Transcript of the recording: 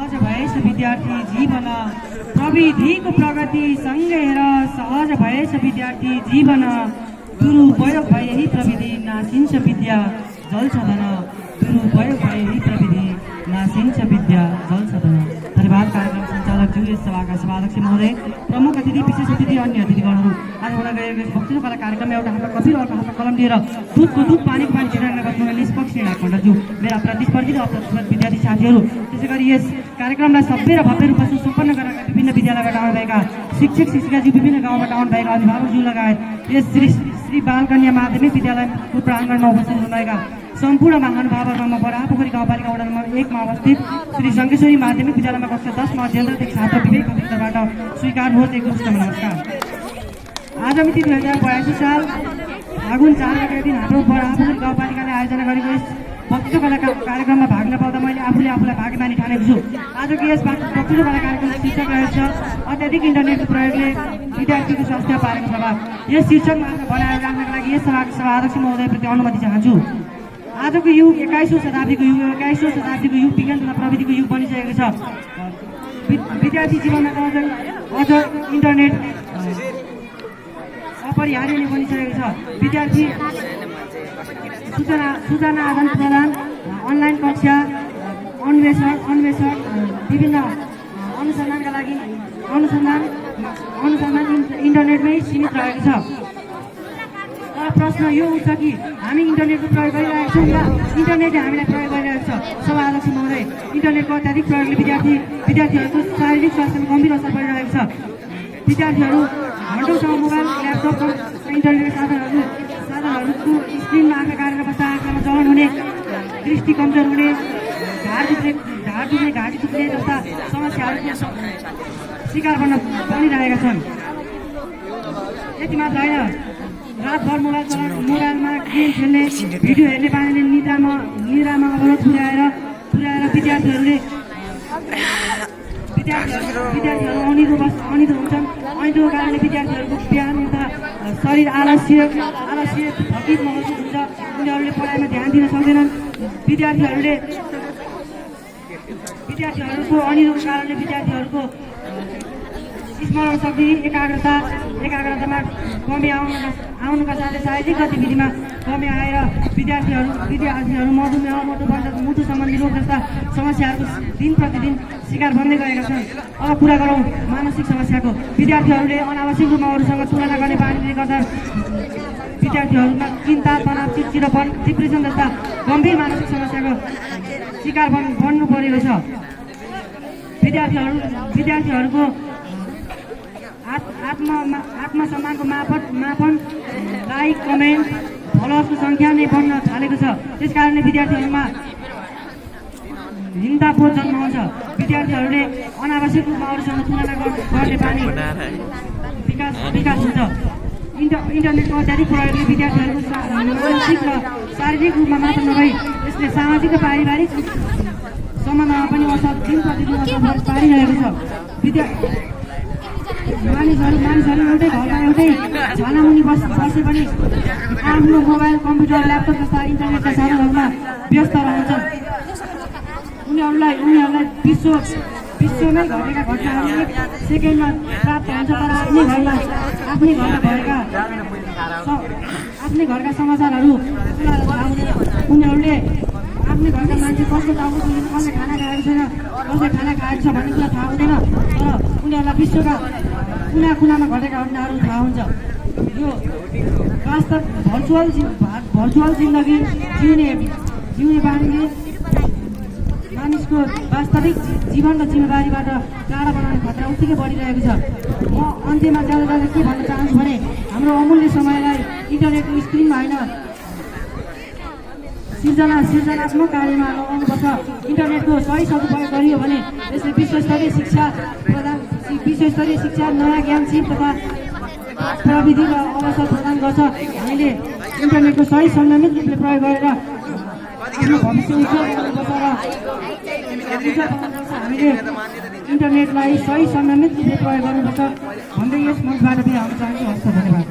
सहज भएछ विद्यार्थी जीवन प्रविधिको प्रगति सँगै हेर सहज भएछ विद्यार्थी जीवन दुरुपयोग भए यही प्रविधि नासिन्छ विद्या जल्छ धन दुरुपयोग भए यही प्रविधि नासिन्छ विद्या जल्छ धन। धन्यवाद। कार्यक्रम सञ्चालक ज्यू, यस सभाका सभाध्यक्ष महोदय, प्रमुख अतिथि, विशेष अतिथि, अन्य अतिथिगणहरू, आज हुन गएको भक्तिलो कला कार्यक्रममा एउटा हातमा कपी र अर्को हातमा कलम लिएर दुधको दुध पानीको पानी छिटाउने गर्नु निष्पक्ष निर्णायक मेरा प्रतिस्पर्धी र अप्रतिस्पर्धी विद्यार्थी साथीहरू, त्यसै गरी यस कार्यक्रमलाई सभ्य र भव्य रूपमा सुसम्पन्न गराएका विभिन्न विद्यालयबाट आउनुभएका शिक्षक शिक्षिकाज्यू, विभिन्न गाउँबाट आउनुभएका अभिभावकज्यू लगायत यस श्री बालकन्या माध्यमिक विद्यालयको प्राङ्गणमा उपस्थित हुनुभएका सम्पूर्ण महानुभावहरूमा म बरापोखरी गाउँपालिका वडा नम्बर 1 मा अवस्थित श्री शङ्केश्वरी माध्यमिक विद्यालयमा कक्षा 10 मा अध्ययनरत छात्र विवेक अधिकारबाट स्वीकार होस् एक उष्ट नमस्कार। आज मिति 2082 साल फागुन 4 गतेका दिन हाम्रो बरापोखरी गाउँपालिकाले आयोजना गरेको यस भक्तिलो कला कार्यक्रममा भाग नपाउँदा मैले आफूलाई भाग्यमानी ठानेको छु। आजको यस भक्तिलो कला कार्यक्रमको शीर्षक रहेको छ अत्याधिक इन्टरनेटको प्रयोगले विद्यार्थीको स्वास्थ्य पारेको प्रभाव। यस शीर्षकमा बनाएर राख्नका लागि यस सभाको सभाध्यक्ष महोदयप्रति अनुमति चाहन्छु। आजको युग 21औं शताब्दीको युग विज्ञान तथा प्रविधिको युग बनिसकेको छ। विद्यार्थी जीवनमा अझ इन्टरनेट अपरिहार्य नै बनिसकेको छ। विद्यार्थी सूचना आदान प्रदान, अनलाइन कक्षा, अन्वेषण विभिन्न अनुसन्धानका लागि अनुसन्धान इन्टरनेटमै सीमित रहेको छ। तर प्रश्न यो उठ्छ कि हामी इन्टरनेटको प्रयोग गरिरहेका छौँ या इन्टरनेटले हामीलाई प्रयोग गरिरहेको छ। सभाध्यक्ष महोदय, इन्टरनेटको अत्याधिक प्रयोगले विद्यार्थीहरूको शारीरिक स्वास्थ्यमा गम्भीर असर परिरहेको छ। विद्यार्थीहरू घन्टौँसम्म मोबाइल, ल्यापटप र इन्टरनेट साधनहरूको स्क्रिनमा आँखा गाडेर बस्दा आँखामा जलन हुने, दृष्टि कमजोर हुने, घाँटी दुख्ने जस्ता समस्याहरूको शिकार बन्न परिरहेका छन्। यति मात्र होइन, रातभर मोबाइलमा गेम खेल्ने, भिडियो हेर्ने बानीले निद्रामा अवरोध पुर्याएर विद्यार्थीहरू अनिदो हुन्छन्। अनिदोको कारणले विद्यार्थीहरूको बिहान उठ्दा शरीर आलस्य थकित महसुस हुन्छ। उनीहरूले पढाइमा ध्यान दिन सक्दैनन्। विद्यार्थीहरूको अनिदोको कारणले विद्यार्थीहरूको स्मरण शक्ति, एकाग्रतामा कमी आउनुका साथै शारीरिक गतिविधिमा कमी आएर विद्यार्थीहरू मधुमेह, मुटु सम्बन्धी रोग जस्ता समस्याहरूको दिन प्रतिदिन शिकार बन्दै गएका छन्। अब कुरा गरौँ मानसिक समस्याको। विद्यार्थीहरूले अनावश्यक रूपमा अरूसँग तुलना गर्ने बानीले गर्दा विद्यार्थीहरूमा चिन्ता, तनाव, चिडचिडोपन, डिप्रेसन जस्ता गम्भीर मानसिक समस्याको शिकार बन्नु परेको छ। विद्यार्थीहरूको आत्मसम्मानको मापन लाइक, कमेन्ट, फलोअर्सको सङ्ख्या नै बढ्न थालेको छ। त्यस कारणले विद्यार्थीहरूमा हिंसाबोध जन्माउँछ। विद्यार्थीहरूले अनावश्यक रूपमा अरूसँग तुलना गर्ने बानी विकास हुन्छ। इन्टरनेटको अत्याधिक प्रयोगले विद्यार्थीहरूको मानसिक र शारीरिक रूपमा मात्र नभई यसले सामाजिक र पारिवारिक सम्बन्धमा पनि दिन प्रतिदिन असर पारिरहेको छ। मानिसहरू एउटै घरमा एउटै छानामुनि बसे पनि आफ्नो मोबाइल, कम्प्युटर, ल्यापटप जस्ता इन्टरनेटका साधनहरूमा व्यस्त रहन्छन्। उनीहरूलाई विश्वमै घटेका घटनाहरू एक सेकेन्डमा प्राप्त हुन्छ। तर आफ्नै घरका समाचारहरू उनीहरूले आफ्नै घरका मान्छे कसले टाउको दुखेको, कसले खाना खाएको छैन, कसले खाना खाएको छ भन्ने कुरा थाहा हुँदैन। तर उनीहरूलाई विश्वका कुनामा घटेका घटनाहरू थाहा हुन्छ। यो वास्तव भर्चुअल जिन्दगी जिउने बानीले मानिसको वास्तविक जीवन र जिम्मेवारीबाट टाढा बनाउने खतरा उत्तिकै बढिरहेको छ। म अन्त्यमा जाँदा के भन्न चाहन्छु भने हाम्रो अमूल्य समयलाई इन्टरनेटको स्क्रिनमा होइन सृजनात्मक कार्यमा लगाउनुपर्छ। इन्टरनेटको सही सदुपयोग गरियो भने यसले विश्वस्तरीय शिक्षा, नयाँ ज्ञान, सिप तथा प्रविधि र अवसर प्रदान गर्छ। हामीले इन्टरनेटको सही संयमित रूपले प्रयोग गरेर आफ्नो भविष्य उज्जवल गर्नुपर्छ र हामीले इन्टरनेटलाई सही संयमित रूपले प्रयोग गर्नुपर्छ भन्दै यस मञ्चबाट बिदा हुन चाहन्छु। हस्त, धन्यवाद।